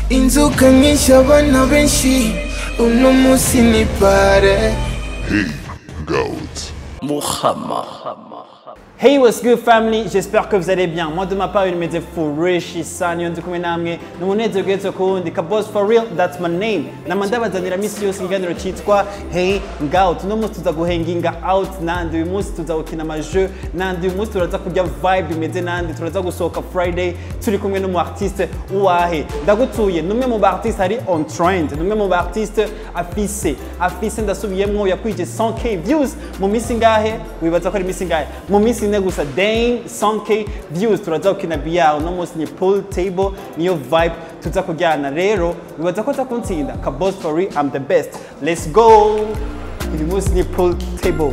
Inzoka nyinshi abana benshi uno munsi ni pare. Hey Goat Muhammad. Hey, what's good family? J'espère que vous allez bien. Moi de ma part, nimeze fresh sana ndi kumwe namwe. Numunezero getse kundi Kabos for real, that's my name. Namandabazanira misi yose ikiganiro citwa Hey Goat. Uno munsi tuza guhenginga out nandi, uyu munsi tuza gukina ama jeu nandi, uyu munsi turaza kurya vibe imeze nandi, turaza gusohoka Friday turi kumwe n'umu artiste uwahe. Ndagutuye numwe mu ba artiste ari on trend, numwe mu ba artiste afise ndasubiyemwo yakwije 100K views mu misi ngahe? Wibaza ko ari misi ngahe? Mu misi ine gusa, dang 100K views. Turaza gukina billard uno munsi ni pool table, niyo vibe tuza kujyana. Rero wibaza ko nza Kabos for real, I'm the best. Let's go. Uyu munsi ni pool table.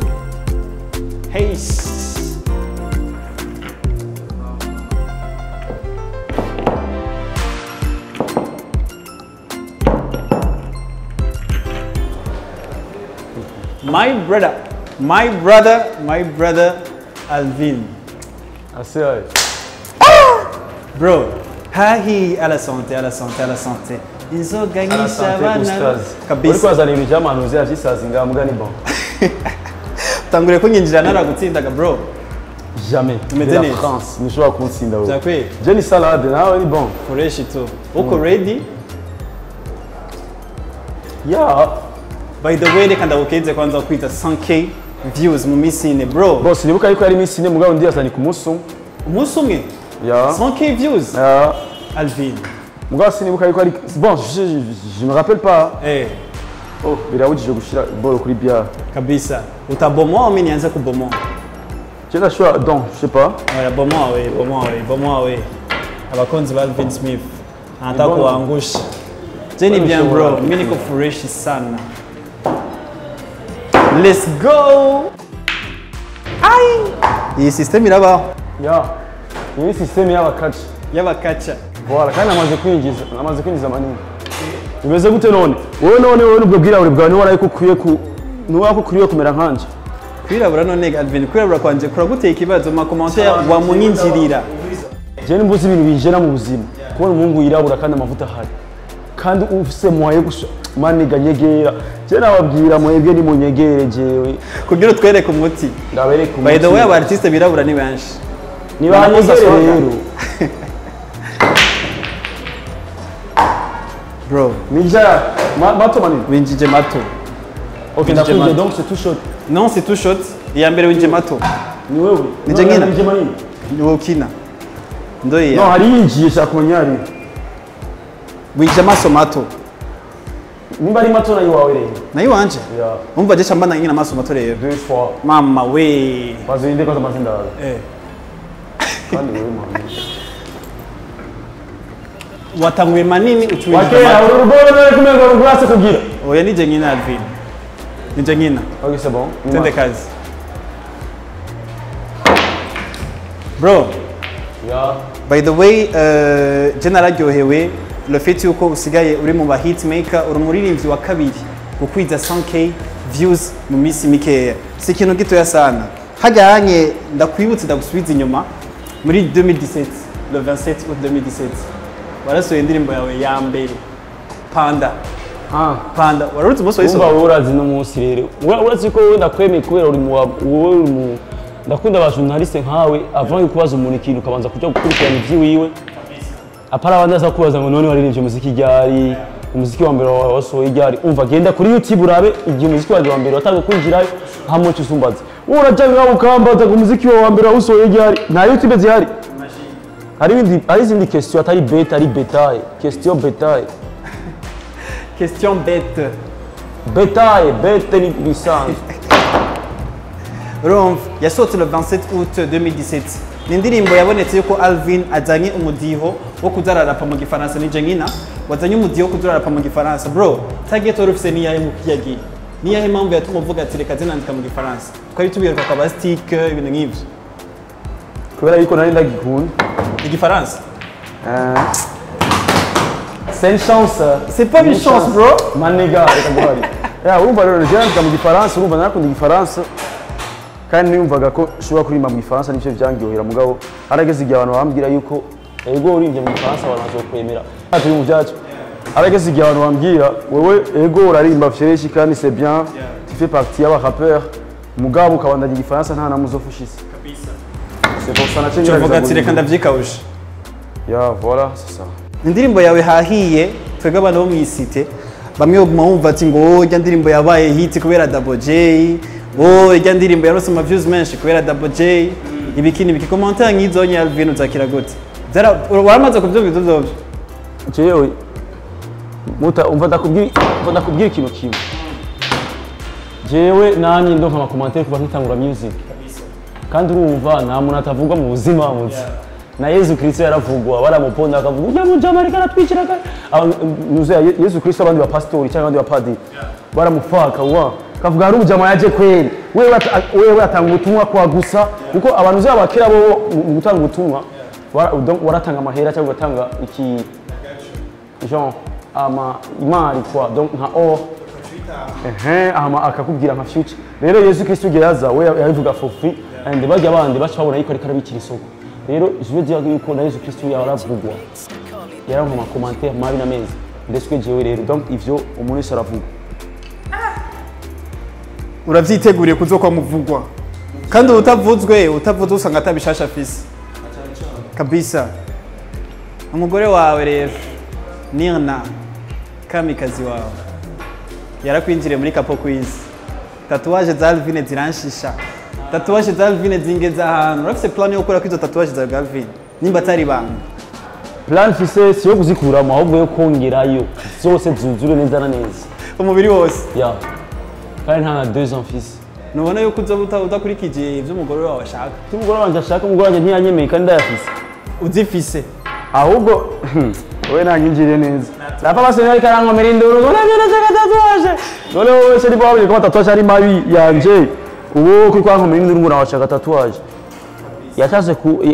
Hey, my brother, my brother, my brother Alvin. Assez. Bro, hahi, à la santé, à la santé, à la santé. Inzoga nyinshi abana kabisa. Uriko azana ibintu by'amanuzi avyisazinga mugani bon. Tangure kunyinjira naragutsindaga bro. Jamais. De la France, nishobora kuntsinda wowe. Jakwe. Je ni salade nawe ni bon. Fresh tu. Uko ready? Yeah. By the way, reka ndagukeze kwanza kwita 100K views mu minsi ine bro. Boss, nibuka yuko ari minsi ine mugabo ndi azanye ku munsi umwe. Umunsi umwe? Yeah. 100K views? Yeah. Alvin. Mugabo sinibuka yuko ari bon, je me rappelle pas. Eh. Oh, birabujije gushira ball kuri bia. Kabisa. Utabomoa mimi nianze kubomoa. Je la choix donc, je sais pas. Oya, bomoa we, bomoa we, bomoa we. Abakunzi ba Alvin Smith. Anataka kuangusha. Jenny bien bro, mimi niko fresh sana. Let's go! Ai! Iyi system irabaho. Yeah. Iyi system y'abakaca. Y'abakaca. Voilà, kandi namaze kwinjiza manini. Bimeze gute none? Wowe none wowe nubwo bwirabure bwawe ni waraye ko ukwiye ku kumera nkanje. Kwirabura none Alvin, kwirabura kwanje kuraguteye ikibazo ma commentaire wamunyinjirira. Je nimbuzi ibintu binjira mu buzima. Kubona umuhungu yirabura kandi amavuta ahari. Kandi ufise moye gusa maniga nyegera. Je nababwira mwebwe ni munyegere jewe. Kugira utwereke umuti. Ndabereka umuti. By the way, aba artiste birabura ni benshi. Ni banyegere rero. Bro, ninja mato manini. Winjije mato. OK, ndakwije donc c'est tout shot. Non, c'est tout shot. Iya mbere winjije mato. Ni wewe. Nije nkina. Winjije manini. Ni wowe ukina. Ndo iya. No, hari yinjiye shaka kumenya. Winjije amaso mato. Nimba ari mato nayo wawe rero. Nayo wanje? Yeah. Umva je shamba nkina amaso mato rero. 2 fois. Mama we. Bazinde kwa mazinda. Eh. Kandi wewe mama. Watanguye manini ucuwinjije mato. Wakera urugoro nari kumenga urugurase kugira. Oya nije nkina Alvin. Nije nkina. OK, c'est bon. Tende kazi. Bro. Yeah. By the way, je nararyohewe le fait yuko usigaye uri mu ba hitmaker, uri umuririmbyi wa kabiri gukwiza 100K views mu minsi mikeya. Si ikintu gitoya sana. Hajyanye ndakwibutse ndagusubiza inyuma muri 2017, le 27 août 2017. Warasohoye indirimbo yawe ya mbere Panda. Ah, Panda. Warurutse umunsi wayisohoye. Umva urazi no munsi rero. Urazi ko wowe ndakwemeye kubera uri mu wowe uri mu ndakunda aba journaliste nkawe avant yo kubaza umuntu ikintu ukabanza kuja gukurikirana ivyiwiwe. Apara abandi aza kubaza ngo none waririmbye umuziki ryari, umuziki wa mbere wasohoye ryari. Umva genda kuri YouTube urabe igihe umuziki wawe wa mbere watangiye kwinjirayo hamwe cyusumbaza. Uraja ngaho ukambaza ngo umuziki wawe wa mbere wasohoye ryari, nta YouTube zihari. Hari ibindi, hari izindi question atari bête, ari bétail, question bétail. Question bête. Bétail, bête ni bisanzwe. Urumva yasohotse le 27 août 2017. Ni indirimbo yabonetse yuko Alvin azanye umudiho wo kuzararapa mu gifaransa. Nije nkina wazanye umudiho wo kuzararapa mu gifaransa. Bro, target wari ufise niyahe mu kiyagiye? Niyahe mpamvu yatuma uvuga ati reka zinandika mu gifaransa? Twari tubiheruka kwa bastique ibintu nk'ivyo. Kubera yuko nari ndagikunda igifaransa. C'est une chance. C'est pas une chance bro. Maniga reka guhari. Ya urumva rero je nandika mu gifaransa, urumva narakunda igifaransa. Kandi niyumvaga ko nshobora kuririmba mu gifaransa nicyo vyangyohera mugabo harageze igihe abantu bambwira yuko ego uririmvye mu gifaransa abantu bazokwemera. Turi mu vyacu. Arageze igihe abantu bambwira wewe ego urarimba fresh kandi c'est bien, tu fais partie y'aba rappeur, mugabo ukabandanya igifaransa nta namuzofushise. C'est pour ça naciye ngerageza Uvuga ati reka guhindura. ndavyikawusha. Ya, voilà, c'est ça. Indirimbo yawe hahiye, twebwe abantu bo mw'isite bamwe baguma bumva ati ngo "Oh, irya ndirimbo yabaye hit kubera Double J, oh irya ndirimbo yarose ama views menshi kubera Double J," ibiki n'ibiki. Commentaire nk'izo nye, Alvin, uzakira gute? Waramaze kuvyumva ivyo vyovyo? Jewe muta umva ndakubwira ikintu kimwe. Jewe namye ndonka ama commentaire kuva nkitangura music, kandi urumva nta muntu atavugwa mu buzima buzi. Na Yesu Kristo yaravugwa, baramuponda akavuga ujya mujama ariko aratwicira nuze Yesu Kristo, abandi bapasitori cyangwa abandi bapadiri baramufaka wa kavuga hari umujama yaje kweri, wewe atanga ubutumwa kwa gusa, kuko abantu uzi abakera bo mu gutanga ubutumwa donc waratanga amahera cyangwa ugatanga iki genre ama imari quoi, donc nka or ehe ama akakubwira nka future. Rero Yesu Kristo igihe yaza we yabivuga for free and bajya abandi baca babona yuko ariko arabikira isoko. Rero je veux dire yuko na Yesu Kristo yaravugwa, yaronka ama commentaire mabi na meza, ndetse jewe rero donc ivyo umuntu wese aravuga. Uravyiteguriye kuzokwa muvugwa, kandi utavuzwe usanga atabishasha afise kabisa. Umugore wawe rero Nirna, kamikazi wawe, yarakwinjiriye muri Kapo Quiz. Tatouage za Alvin ziranshisha, tatouage za Alvin zingeza ahantu. Urafise plan yo gukora izo tatouage za Alvin nimba atari ibanga? Plan mfise si yo kuzikuramo, ahubwo yo kongerayo zose zuzure neza na neza. Umubiri wose? Ya, kandi nta na 2 ans mfise. Nubona yuko uzoba udakurikije ivyo umugore wawe ashaka? Umugore wanje ashaka, umugore wanje ntiyanyemeye kandi ndayafise. Uzifise? Ahubwo wowe nanyinjiriye neza, rapa basi ariko arankomera induru ngo nabyo ndashaka tatouage. None wowe se niba wabonye ko tatouage ari mabi yanje, uwo kuko ankomera induru ngo nawashaka tatouage,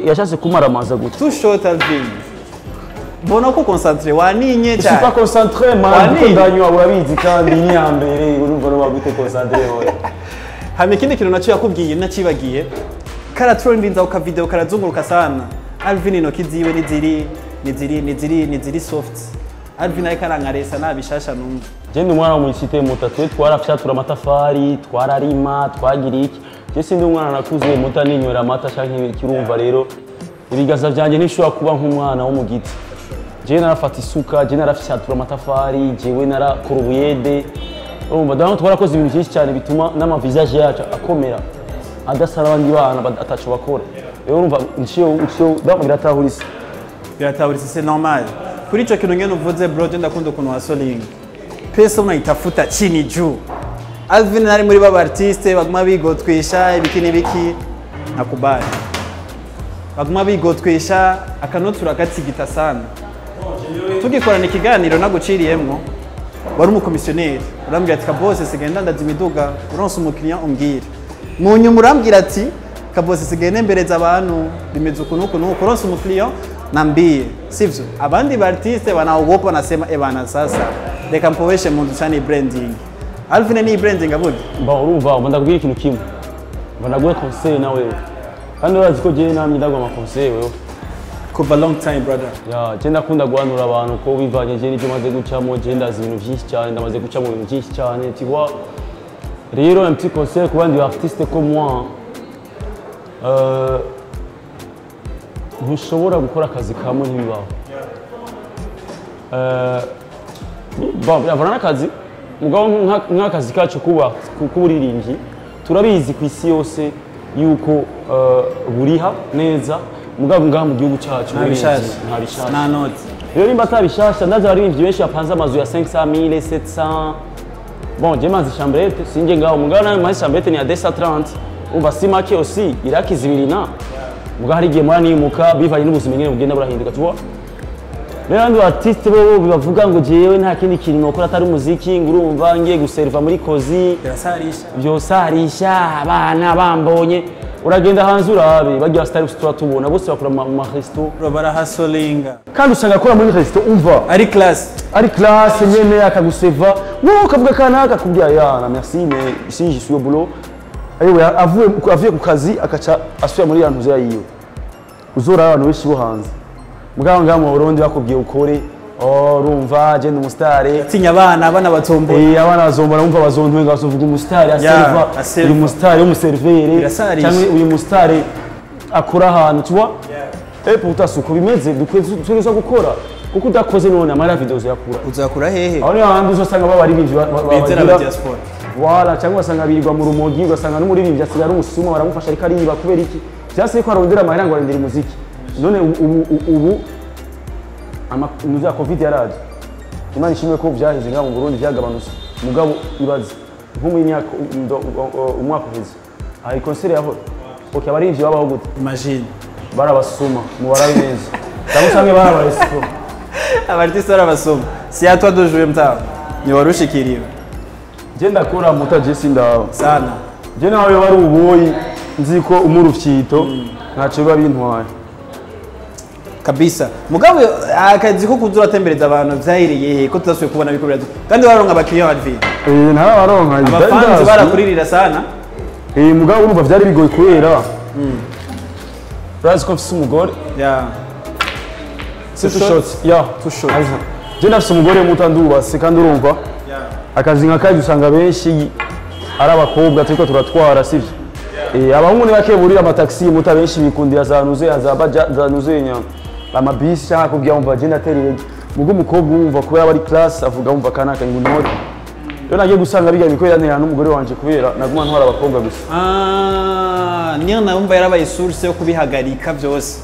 yashatse kumaramaza gutya. Too short, Alvin. Mbona ko concentré waninye Je suis pas cyane. concentré man, Wani. kuko ndanywa urabizi, kandi ni ya mbere urumva no bagute concentré wowe. Hama ikindi kintu nacyo yakubwiye nacibagiye, karatrendinza ka video karazunguruka sana. Alvin intoki ziwe niziri soft. Alvin ariko arankaresa nabishasha numva. Je ndi umwana wo muri cité muta, twe twarafyatura amatafari, twararima, twagira iki. Je sindi umwana nakuze muta ninywera amata canke ikirumva. Rero ibigaza vyanje ntishobora kuba nk'umwana wo mu giti. Je narafata isuka, je narafyatura amatafari, jewe narakora ubuyede, urumva donc twarakoze ibintu byinshi cyane bituma n'ama visage yacu akomera, adasa n'abandi bana ataco bakora. Rero urumva nciyo donc biratahurisa. Biratahuritse, c'est normal. Kuri ico kintu ngene uvuze bro, je ndakunda ukuntu wasolinga pesa unayitafuta chini juu. Alvin nari muri baba artiste baguma bigotwisha ibiki n'ibiki, nakubali baguma bigotwisha akanotura agatigita sana. Tugikorana ikiganiro naguciriyemwo, wari umukomisiyoneri, urambwira ati "Kabose, sigaye ndandaza imiduga, uronse umukiriya umbwire." Mu nyuma urambwira ati "Kabose, sigaye nembereza abantu, bimeze uku n'uku n'uku, uronse umukiriya nambie." Sivyo? Abandi ba artiste wanaogopa, wanasema "Eh bana, sasa reka mpoweshe muntu cyane branding." Alvin ni branding abundi. Bon, urumva uba ndakubwira ikintu kimwe, mba ndaguhe conseil na wewe, kandi urazi ko jewe namye ndaguha ama conseil wewe. Kuva long time, brother. Ya, je ndakunda guhanura abantu ko bivanye je n'ibyo maze gucamo. Je ndazi ibintu byinshi cyane, ndamaze guca mu bintu byinshi cyane, tu vois. Rero un petit conseil ku bandi artiste comme moi, ntushobora gukora akazi kamwe, ntibibaho. Bon, biravana n'akazi, mugabo nk'akazi kacu kuba k'uburirimbyi turabizi ku isi yose yuko buriha neza, mugabo ngaha mu gihugu cyacu Nta bishasha. Nta bishasha. Nta noti. Rero nimba atabishasha, ndazi abaririmbyi benshi bapanze amazu ya 500 000, 700. Bon, je manzi chambrette sinje ngaho, mugabo nayo manzi chambrette ni ya 230, umva si make aussi irakiza ibiri na mugabo hari igihe mura nimuka bivanye n'ubuzima nyene bugenda burahinduka, tu vois. Rero abandi ba artiste bo bavuga ngo jewe nta kindi kintu nokora atari umuziki, ngo urumva ngiye guseriva muri kozi Birasarisha. Vyosarisha abana bambonye. Uragenda hanze urabe barya star tuba tubona bose bakora mu ma resto. Bro, barahasolinga. Kandi usanga akora muri resto, umva, ari class. Ari classe nyene, akaguseva wowe ukavuga kanaka akakubwira "Yana merci, mais ici je suis au boulot." Ayiwe avuye ku kazi akaca asubira muri ya ntuze yiwe. Uzora abantu benshi bo hanze, mugabo ngaha mu Burundi bakubwiye ukore Oh, urumva je ndi umusitari. Tinya abana, abana batombora. Abana bazombora, wumva bazontwenga, bazovuga umusitari aserva, aserva. Uyu musitari w'umuservere Birasarisha. cyangwa uyu musitari akora ahantu, tu vois. Et pourtant suko bimeze, dutegerezwa gukora, kuko udakoze none amara video uzayakura. Uzakura hehe? Aho niho handi uzosanga babaririmbyi Bizera bagira aba diaspora. Wala, cyangwa ugasanga birirwa mu rumogi, ugasanga n'umuririmbyi asigaye ari umusuma, baramufasha ariko ariba. Kubera iki? Vyase ko arondera amahera ngo arondere umuziki. None ubu ama ya Covid yaraje, Imana ishimwe ko vyaheze ngaho mu Burundi, vyagabanutse. Mugabo ibaze nko mu myaka umwaka uheze hari concert yahora, okay, abaririmbyi babaho gute? Imagine. Barabasuma, mubarabe neza, cyangwa usange barabaresiko. Abartiste barabasoma. C'est à toi de jouer, mtawa. Ni warushikiriwe. Je ndakora muta, je sindaba. Sana. Je nawe wari uboyi, nzi ko umurufyito ntacyo biba bintwaye. Kabisa. Mugabo akazi ko kuza uratembereza abantu vyahiriye he ko tudasubiye kubona bikorera kandi waronka abakiriya, Alvin? Ntarabaronka. Abafanzi barakuririra sana. Mugabo urumva vyari bigoye kubera urazi ko mfise umugore. C'est Too too short? short, yeah. Too short. Je ndafise umugore muto, ndubatse, kandi urumva akazi nka kazi usanga benshi ari abakobwa turiko turatwara, sivyo? Abahungu ni bake burira amataxi muta, benshi bikundira za nuze za baja za nuze nya amabisi, cyangwa akubwira umva je ndatera irege. Mugo umukobwa wumva kubera bari class avuga wumva kanaka ngo note. Rero nagiye gusanga bijya bikorera nera n'umugore wanje kubera naguma ntwara abakobwa gusa. Ah, niyo nabumva yarabaye source yo kubihagarika byose.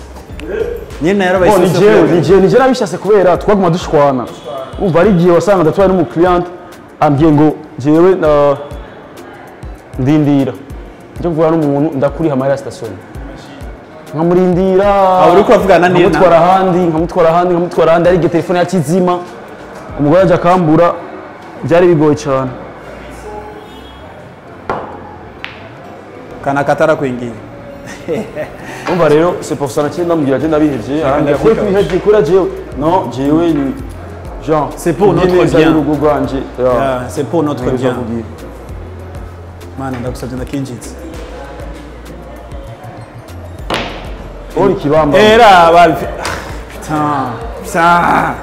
Niyo na yarabaye Bon, ni source yo jewe ni kubihagarika. jewe ni jewe nabishase kubera twaguma dushwana. Umva ari igihe wasanga ndatwaye n'umukiriya ambwiye ngo jewe ndindira nje kuvugana n'umuntu, ndakuriha amahera ya station, nkamurindira. Aho uriko uravugana na Nina? Nkamutwara ahandi, nkamutwara ahandi, nkamutwara ahandi, ari igihe telefone yakizima, umugore aje akambura, byari bigoye cyane. Kana katara kwingiye. Umva rero, c'est pour ça naciye ndamubwira je ndabihevye, arambwira ko Ndafika. kwihevye kuri jewe, non, jewe ni genre C'est pour notre kubw'ineza bien. y'urugo rwanje. Yeah, c'est pour notre Ntegerezwa bien. kugira. Mana, ndagusabye, ndakinjitse. Uri kibamba. Era ba putain, putain.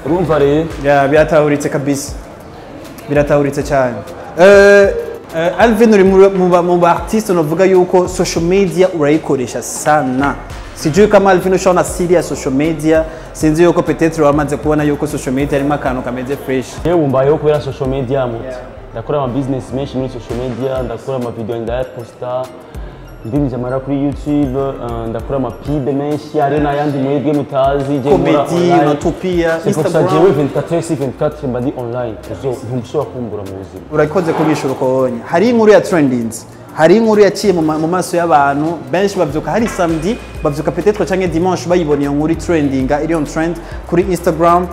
Urumva rero. Ya, biratahuritse kabisa. Biratahuritse cyane. Alvin, uri mu ba artiste novuga yuko social media urayikoresha sana. Sijui kama Alvin ushaona siri ya social media, sinzi yuko peut-être wamaze kubona yuko social media harimo akantu kameze fresh. Yewe, mbayeho kubera social media muti. Ndakora ama business menshi muri social media, ndakora ama video ndayaposta, ndinjiza amahera kuri YouTube, ndakora ama pub menshi, hariyo n'ayandi mwebwe mutazi je nkora Comedy, online. unatupia C'est pour ça Instagram. jewe 24 sur 24 mba ndi online. Uzo ntushobora kumbura mu buzima. Urakoze kubishura uko. Hari inkuru ya trendings, hari inkuru yaciye mu maso y'abantu benshi, bavyuka hari samedi, bavyuka peut-être canke dimanche, bayibona iyo nkuru trendinga, iri on trend kuri Instagram,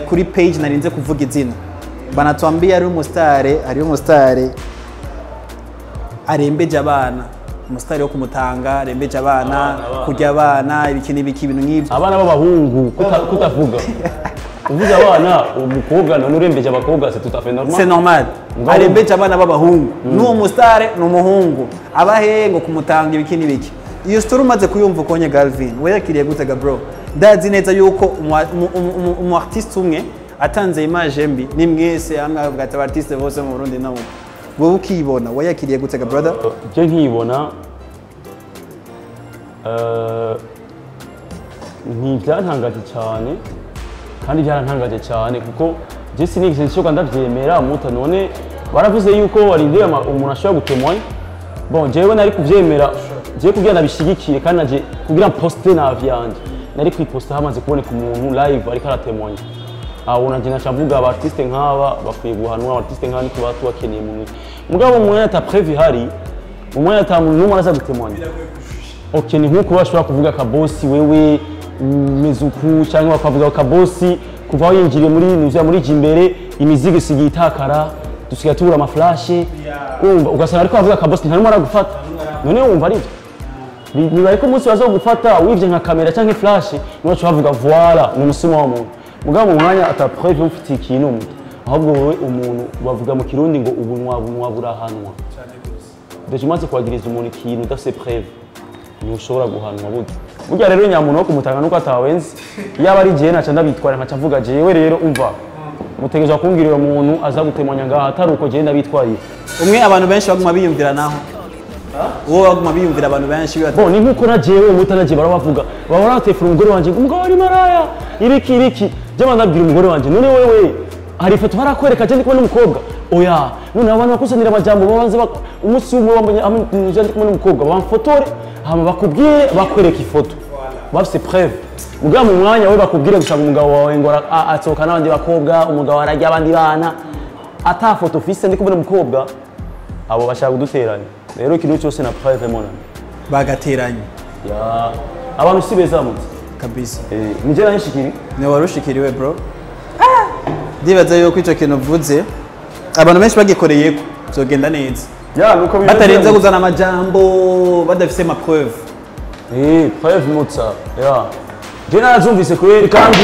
kuri page narinze kuvuga izina. Banatwambia ari umusitare, ari umusitare arembeje abana, umusitari wo kumutanga arembeje abana, kurya abana, ibiki n'ibiki, ibintu nk'ivyo. Abana b'abahungu, kutavuga uvuze abana umukobwa, none urembeje abakobwa, c'est tout à fait normal. C'est normal. Ngabo. Arembeje abana b'abahungu, n'uwo musitare ni umuhungu, abahe ngo kumutanga, ibiki n'ibiki. Iyo story umaze kuyumva ukonye, Galvin, wayakiriye gute ga bro? Ndazi neza yuko umu artiste umwe atanze image mbi ni mwese hamwe, avuga ati abartiste bose mu Burundi. Nawo wowe ukibona, wayakiriye gute ga brother? Je nkibona, ntibyantangaje cyane, kandi byarantangaje cyane kuko je sinigeze nshoka ndavyemera muta. None baravuze yuko warindira umuntu ashobora gutemoya. Bon, jewe nari kuvyemera jewe kugira ndabishigikire, kandi naje kugira poste navi yanje nari kwiposta hamaze kuboneka umuntu live ariko aratemoya. Aho nanje naca mvuga aba artiste nk'aba bakwiye guhanwa, aba artiste nk'aba niko tubakeneye mu mujyi. Mugabo mu mwanya ata preuve ihari, mu mwanya ata muntu n'umwe araza gutemoya, ok, ni nk'uko bashobora kuvuga Kabosi wewe umeze uku, cyangwa bakavuga Kabosi kuva aho yinjiriye muri nuzuya muri Jimbere imizigo isigaye itakara, dusigaye tubura amaflashe. Wumva ugasanga ariko bavuga Kabosi, nta n'umwe aragufata. None wumva ari byo? Niba ko umunsi bazogufata wivye nka kamera cyangwa flash, niho baca bavuga voilà, ni umusuma w'umuntu. Mugabo mu mwanya ata preuve ufitiye ikintu umuto, ahubwo wowe umuntu bavuga mu Kirundi ngo ubunwa bunwa burahanwa. Déjà umaze kwagiriza umuntu ikintu udafise preuve, ntushobora guhanwa burya. Burya rero nyamuntu wo kumutanga nuko atawenzi. Yaba ari jewe naca ndabitwara nkaca mvuga jewe rero umva. Mutegerezwa kumbwira uyo muntu aza gutemanya ngaha atari uko jewe ndabitwariye. Umwe abantu benshi baguma biyumvira naho. Uwo baguma biyumvira abantu benshi biba. Bon ni nkuko na jewe mutanaje barabavuga. Babona batefura umugore wanje umugabo ari maraya. Iriki iriki. Je bandabwira umugore wanje none wewe hari ifoto barakwereka je ndi kumwe n'umukobwa. Oya none abantu bakusanira amajambo babanze umunsi umwe wambonye je ndi kumwe n'umukobwa bamfotore hama bakubwire bakwereka ifoto. Bafise preuve. Mugabo mu mwanya we bakubwire gusa umugabo wawe ngo atsoka n'abandi bakobwa, umugabo ararya abandi bana. Ata foto ufise ndi kumwe n'umukobwa abo bashaka kuduteranya. Rero ikintu cyose na preuve mona. Bagateranya. Ya abantu si beza mutse. Kabisa. Nije nashikiri. Ne warushikiriwe bro. Ndibaza yuko ico kintu uvuze abantu benshi bagikoreyeko byogenda neza. Ya nuko bimeze. Batarenze kuzana amajambo badafise ma preuve. Preuve mutsa. Ya. Je narazumvise kweri kandi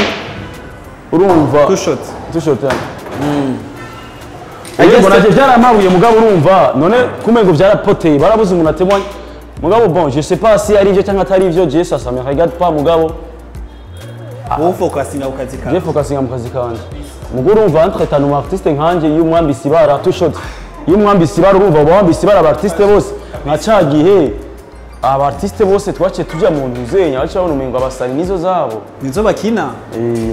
urumva. Two shot. Yego naje byaramabuye mugabo urumva none kumengo byarapoteye barabuze umuntu atemwa mugabo bon je sais pas si ari ivyo cyangwa atari ivyo je ça me regarde pas mugabo. Wowe focusinga ku kazi kawe. Je focusinga mu kazi kanje. Mugabo urumva entre temps umu artiste nkanje iyo umwambise ibara two shot. Iyo umwambise ibara urumva bawambise ibara aba artiste bose nka ca gihe aba artiste bose twaciye tuja mu ntuzenya baca babona umengo abasari nizo zabo. Nizo bakina.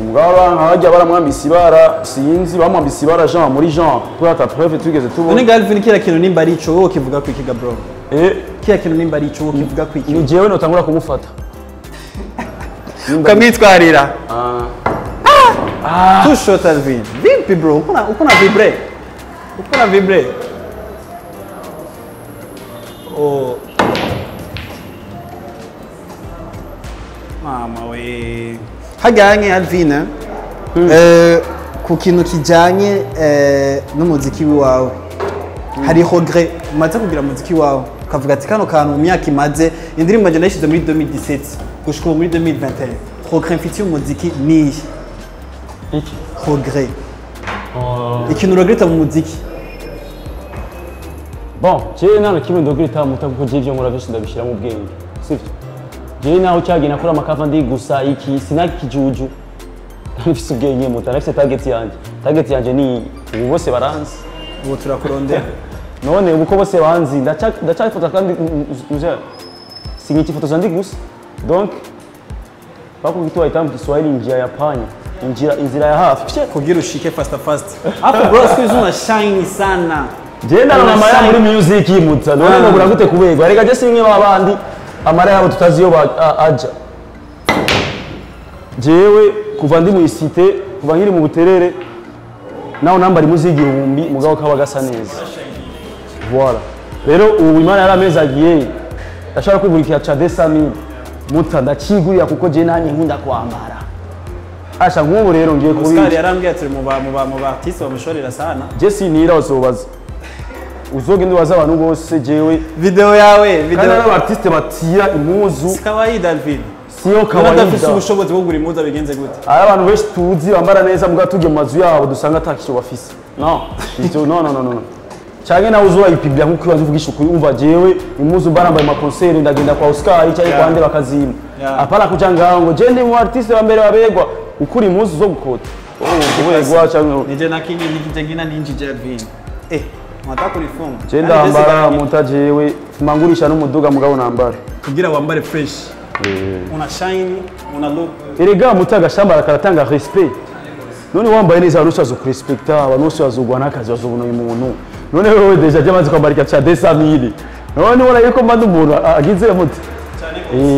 Mugabo nk'abajya baramwambise ibara sinzi bamwambise ibara Jean muri Jean kubera ata preuve tugeze tubona. None Galvin kira kintu nimba ari ico wowe kivuga ku ikiga bro. Kira kintu nimba ari ico wowe kivuga ku ikiga. Ni jewe notangura kumufata. Ukamwitwarira. Two shot Alvin. Vipi bro? Uko na vibre. Uko na vibre. Oh. Mama we. Hajyanye Alvin. Ku kintu kijanye n'umuziki wawe. Hari regret umaze kugira umuziki wawe ukavuga ati kano kantu mu myaka imaze indirimbo nje nayishize muri 2017 gushika muri 2021. Regret mfitiye umuziki ni iki? Regret. Ikintu regreta mu muziki. Bon, je nta na kimwe ndogreta muta kuko je ivyo nkora byose ndabishira mu bwenge. Sivyo? Je naho cyagiye nakora amakava ndi gusa iki sinakijuju. Ndafise ubwenge muta ndafise target yanje. Target yanje ni ubu bose baranzi. Ubu turakurondera. None ubu ko bose banzi ndacyafata kandi singikifotoza ndi gusa. Donc bakubita itamu Kiswahili njia ya panya. Inzira ya hafi. Kugira ushike fast fast. Hapo bro siku una shine sana. Jenda na mama muri music yimutsa. None ngo buragute kubegwa. Rega je simwe babandi amara yabo tutazi yo aja. Jewe kuva ndi mu cité, kuva nkiri mu buterere naho nambara impuzu y'igihumbi mugabo kaba gasa neza. Voilà. Rero ubu Imana yarameza agiye. Ndashaka kwigurikira cha 200,000. Muta ndakigurira kuko je nanye nkunda kwambara. Asha nk'ubu rero ngiye kubi. Oscar yarambwiye ati mu ba artiste bamushorera sana. Je sinira uzobaza. Uzogenda ubaza abantu bose jewe. Video yawe, video. Kandi aba artiste batira impuzu. Si kawaida Alvin. Siyo kawaida. Ndafise ubushobozi bwo kugura impuzu bigenze gute? Ari abantu benshi tuzi bambara neza muga tujye mu mazu yabo dusanga atakisho bafise. No. Ivyo no no no no. Canke nawe uzoyipibya nkuko ibanza uvugisha ukuri umva jewe impuzu mbarambaye ma concert ndagenda kwa Oscar cyangwa kwa ande bakazima. Apana kuja ngaho ngo je ndi mu artiste wa mbere babegwa ukuri impuzu zo gukota. Kubegwa cyangwa nije nakinyi nikije ngina ninjije Alvin. Mwataka kunifunga. Je ndambara mutajewe mangurisha n'umuduga mugabo nambare. Kugira wambare fresh. Una shine, una look. Erega mutaga shambara karatanga respect. None wambaye neza abantu bazo kurespecta, abantu bazogwa nakazi bazobona uyu muntu. None wewe deja jamaze kwambarika cha 200,000. None ubona yuko mba umuntu agize muti.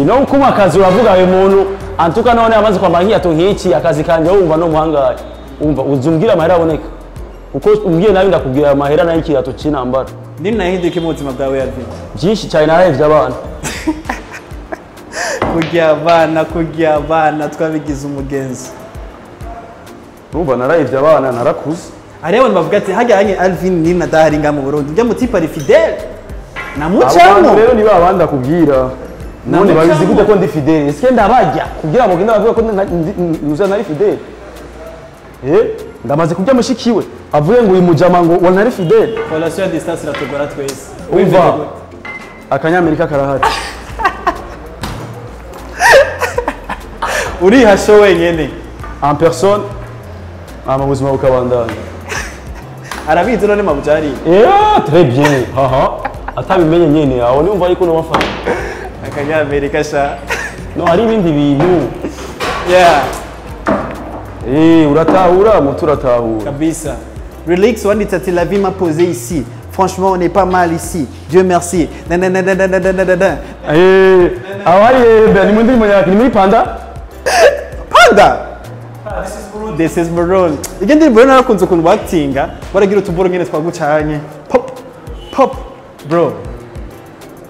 No kuma akazi uravuga uyu muntu antuka none amaze kwambara nk'iyato nk'iki akazi kanje wumva no muhangaye. Umva uzumbwira amahera aboneka. Uko umbwiye nabi ndakubwira amahera nayo ikirato cinambara. Nini nahinduka mu buzima bwawe Alvin? Byinshi cyane narahevye abana. Kurya abana twabigize umugenzi. Urumva narahevye abana narakuze. Hariho abantu bavuga ati hajyanye Alvin ni nadahari nga mu Burundi. Ujya mutipa ari fidèle. Namucamo. Rero ni babandi akubwira. None babizi gute ko ndi fidèle? Est-ce ndabarya kugira ngo ngende bavuga ko nuza nari fidèle? Ndamaze kurya mushikiwe avuye ngo uyu mujama ngo wa nari fidèle. Relation à distance iratugora twese. Umva akanyamerika karahari. Urihashe wenyene. En personne, ama buzima bukabandanya. Arabizi none mabuja ari. Eh, très bien. Haha. Atabimenye nyene aho niumva ariko no bafana. Akanyamerika sha. No hari ibindi bintu. Yeah. Eh, uratahura mutu uratahura. Kabisa. Relix wanditse ati la vie m'a posé ici. Franchement, on est pas mal ici. Dieu merci. Nananananananana. Eh, aho hari ni mu ndirimbo ya ni muri Panda? Panda. This is Burundi. Iyo ndirimbo rero narakunze ukuntu batinga baragira utuboro nyene twagucanye. Pop pop bro.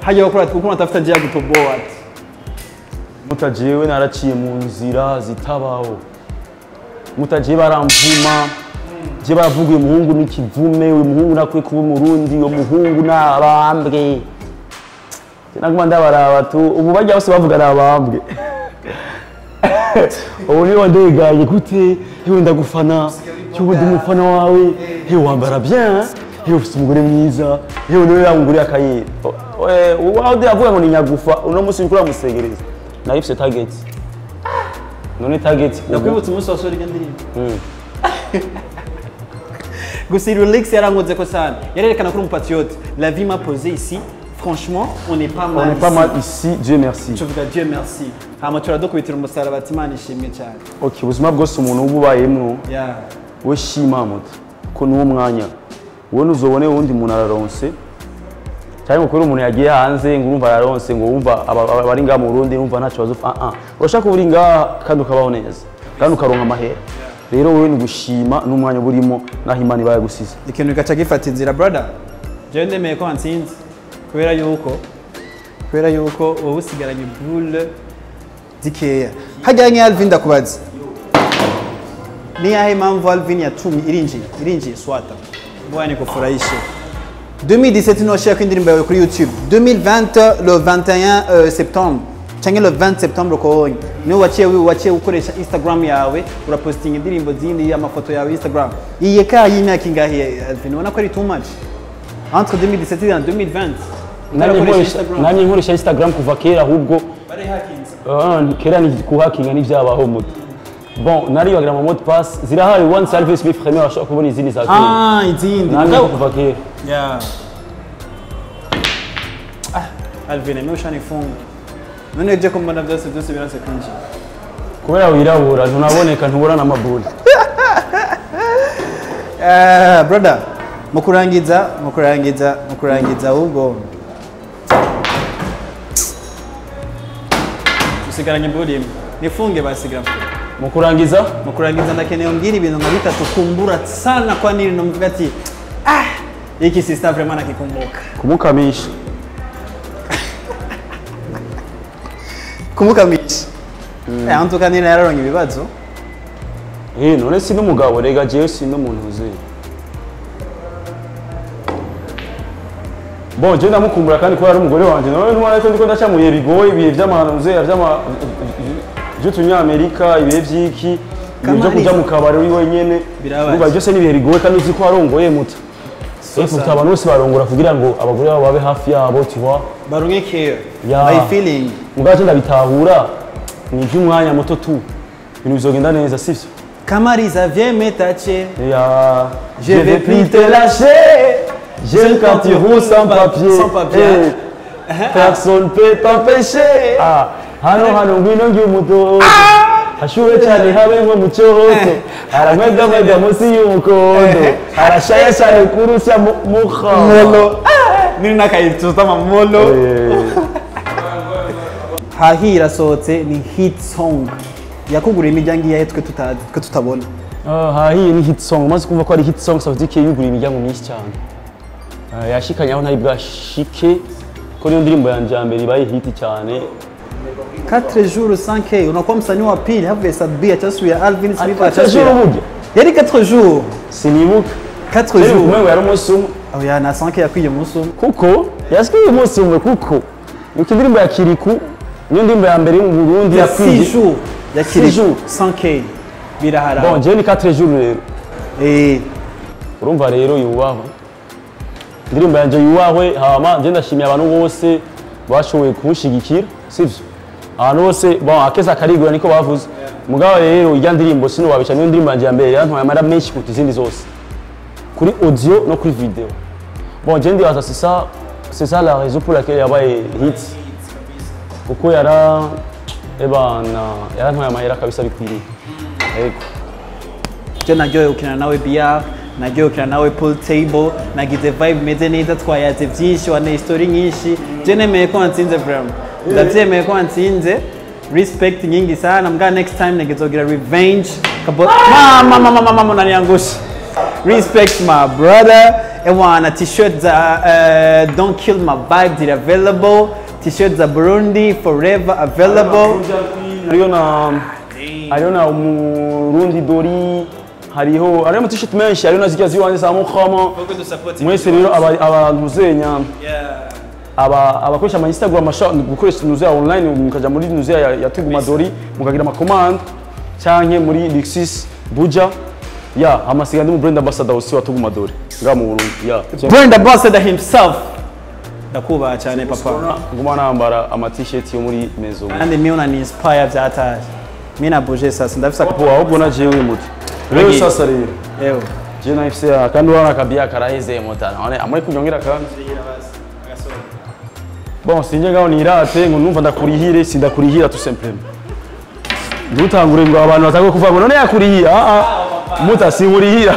Hajya bakora ati ukuntu atafuta njia ya gutoboa ati. Mutajewe naraciye mu nzira zitabaho. Mutajewe baramvuma. Je baravuga uyu muhungu ni kivume, uyu muhungu nakwiye kuba umurundi, uyu muhungu nabambwe. Naguma ndabaraba tu, ubu barya bose bavuga nabambwe. Ubu niwe ndegaye gute, yewe ndagufana, yewe ndi umufana wawe, yewe wambara bien, yewe ufite umugore mwiza, yewe niwe yanguriye akayeri. Wawe avuga ngo ni nyagufa, uno munsi uriko uramusegereza. Narifise target. None target. Ndakwibutsa umunsi wasohora iyo ndirimbo. Gusa Relix yarankoze ko sana. Yarerekana ko uri umupatriote. La vie m'a posé ici. Franchement, on est pas mal. On est pas mal ici, Dieu merci. Tuvuga Dieu merci. Hama turadukubitira umusaraba ati Imana ishimwe cyane. Okay, ubuzima bwose umuntu uba ubayemwo. Yeah. We shima muto ko nuwo mwanya. Wowe ntuzobone uwundi muntu araronse. Cyangwa ngo umuntu yagiye hanze ngo urumva araronse ngo wumva abari ngaha mu Burundi wumva ntacyo bazofa. Ah ah. Urashaka kuba uri ngaha kandi ukabaho neza. Kandi ukaronka amahera. Rero wowe ni gushima n'umwanya burimo naho Imana ibaye gusiza. Ikintu gaca gifata inzira brother. Jewe ndemeye ko antsinze. Kubera yuko wowe usigaranye boule zikeya. Hajya nke Alvin ndakubaza. Ni yahe mpamvu Alvin yatumye irinjiye swata. Bwana nikufurahishe. 2017 niwashira ko indirimbo yawe kuri YouTube. 2020 le 21 septembre. Cyangwa le 20 septembre konye. Niwe waciye ukoresha Instagram yawe urapostinga indirimbo zindi amafoto yawe Instagram. Iye ka y'imyaka ingahe Alvin ubona ko ari too much. Entre 2017 et 2020. Nani nkoresha Instagram kuva kera ahubwo bari hakinze. Kera ni kuhakinga n'ivyabaho muto. Bon, nari bagira ama mot de passe zirahari one service be premier ashobora kubona izindi za kera. Ah, izindi. Nani kuva kera. Yeah. Ah, Alvin mimi ushanifunga. None je kumbona byose biranse kwinjira. Kubera wirabura ntunaboneka ntubura n'amaburi. Brother, mukurangiza ahubwo usigaranye imburi imwe nifunge basigira. Mukurangiza ndakeneye umbwira ibintu nka bitatu kumbura sana kwa nini nomvuga ati ah iki sister vraiment nakikumbuka. Kumukamisha. Kumukamisha. En tout cas nini yararonye ibibazo. Eh none si n'umugabo rega jewe si n'umuntu uzi. Bon, je ndamukumbura kandi ko ari umugore wanje. None ntwara ko ndiko ndacamuye bigoye ibihe by'amahanuze by'ama by'utunyamerika ibihe by'iki ibyo kujya mu kabari uri wenyene. Uba byose nibihe bigoye kandi uzi ko arongoye muto. So abantu bose barongora kugira ngo abagore babo babe hafi yabo tu vois. Baronke care. My feeling. Mugaje ndabitahura ni iby'umwanya muto tu. Ibintu bizogenda neza sivyo? Kamariza viens me tâcher. Ya je vais plus te lâcher. J'aime quand tu roules sans papier. Sans papier. Personne peut t'empêcher. Ah, hano hano ngwino ngiumuto. Hashuwe cyane habe nko mu cyohoto. Aramwega mwega munsi y'umukondo. Arashaya cyane kurusha mukha. Molo. Nini nakayituza molo. Hahira sohotse ni hit song. Yakugura imiryango iyahe twe tutazi twe tutabona. Hahiye ni hit song. Maze kumva ko ari hit song ça veut dire que yugura imiryango myinshi cyane. Yashikanye aho ntari bwashike ko niyo ndirimbo yanje ya mbere ibaye hit cyane. 4 jours 5K unakuwa msanii wa pili hapo Sabia chasuya Alvin Smith 4 jours burya. Yari 4 jours. Sinibuka. 4 jours. Umwe yari umunsi umwe. Oya na 5K yakwiye umunsi umwe. Kuko yasikiye umunsi umwe kuko yuko indirimbo ya Kiriku niyo ndirimbo ya mbere mu Burundi yakwiye 6 jours ya Kiriku 5K birahara. Bon, je ni 4 jours rero. Eh urumva rero yubahwe. Indirimbo yanje yubahwe hama je ndashimiye abantu bose bashoboye kunshigikira sivyo? Abantu bose bon akeza karigura niko bavuze. Mugabo rero ijya ndirimbo sinubabisha, niyo ndirimbo yanje ya mbere yarantwaye amara menshi kuruta izindi zose kuri audio no kuri video. Bon, je ndibaza c'est ça la raison pour laquelle yabaye hit, kuko yara ebana yarantwaye amahera kabisa bikwiriye, yego. Je naryohewe gukina nawe billard, naryohewe gukina nawe pool table, nagize vibe imeze neza, twayaze byinshi, waneye story nyinshi. Je nemeye ko wansinze, vraiment ndabyemeye ko wansinze. Respect nyingi sana mbwa. Next time ngezogira revenge. Kabo mama mama mama mama, unaniangusha. Respect, my brother. Ewana, t-shirt za "Don't Kill My Vibe" ziri available, t-shirt za "Burundi Forever" available. Hariyo na Umurundi Dori, hariho ama t-shirt menshi, hariho na zirya ziwanze za Mukama. Mwese rero abantu zenya abakoresha ama Instagram ashobora gukoresha nuze ya online, mukaja muri nuze ya Tuguma Dori, mukagira ama commande, canke muri Luxus Buja ya amasiga. Ndi mu brand ambassador aussi wa Tuguma Dori ngaha mu Burundi ya. Brand ambassador himself, ndakubaha cyane, papa. Nguma nambara ama t-shirt yo muri Maison. Kandi mi unani inspire byataje, mi na bouger sasa ndafisa. Bo ahubwo na jewe muti rero. Agiye. Sasa rero Ewe. je nafise kandi urabona akabia karaheze mutana none amuri kunyongera kandi. Bon, sinjye ngaho nirate ngo numva ndakurihire, sindakurihira tout simplement. Ntutangure ngo abantu batangure kuvuga ngo none yakurihira. Ah ah, muta, sinkurihira.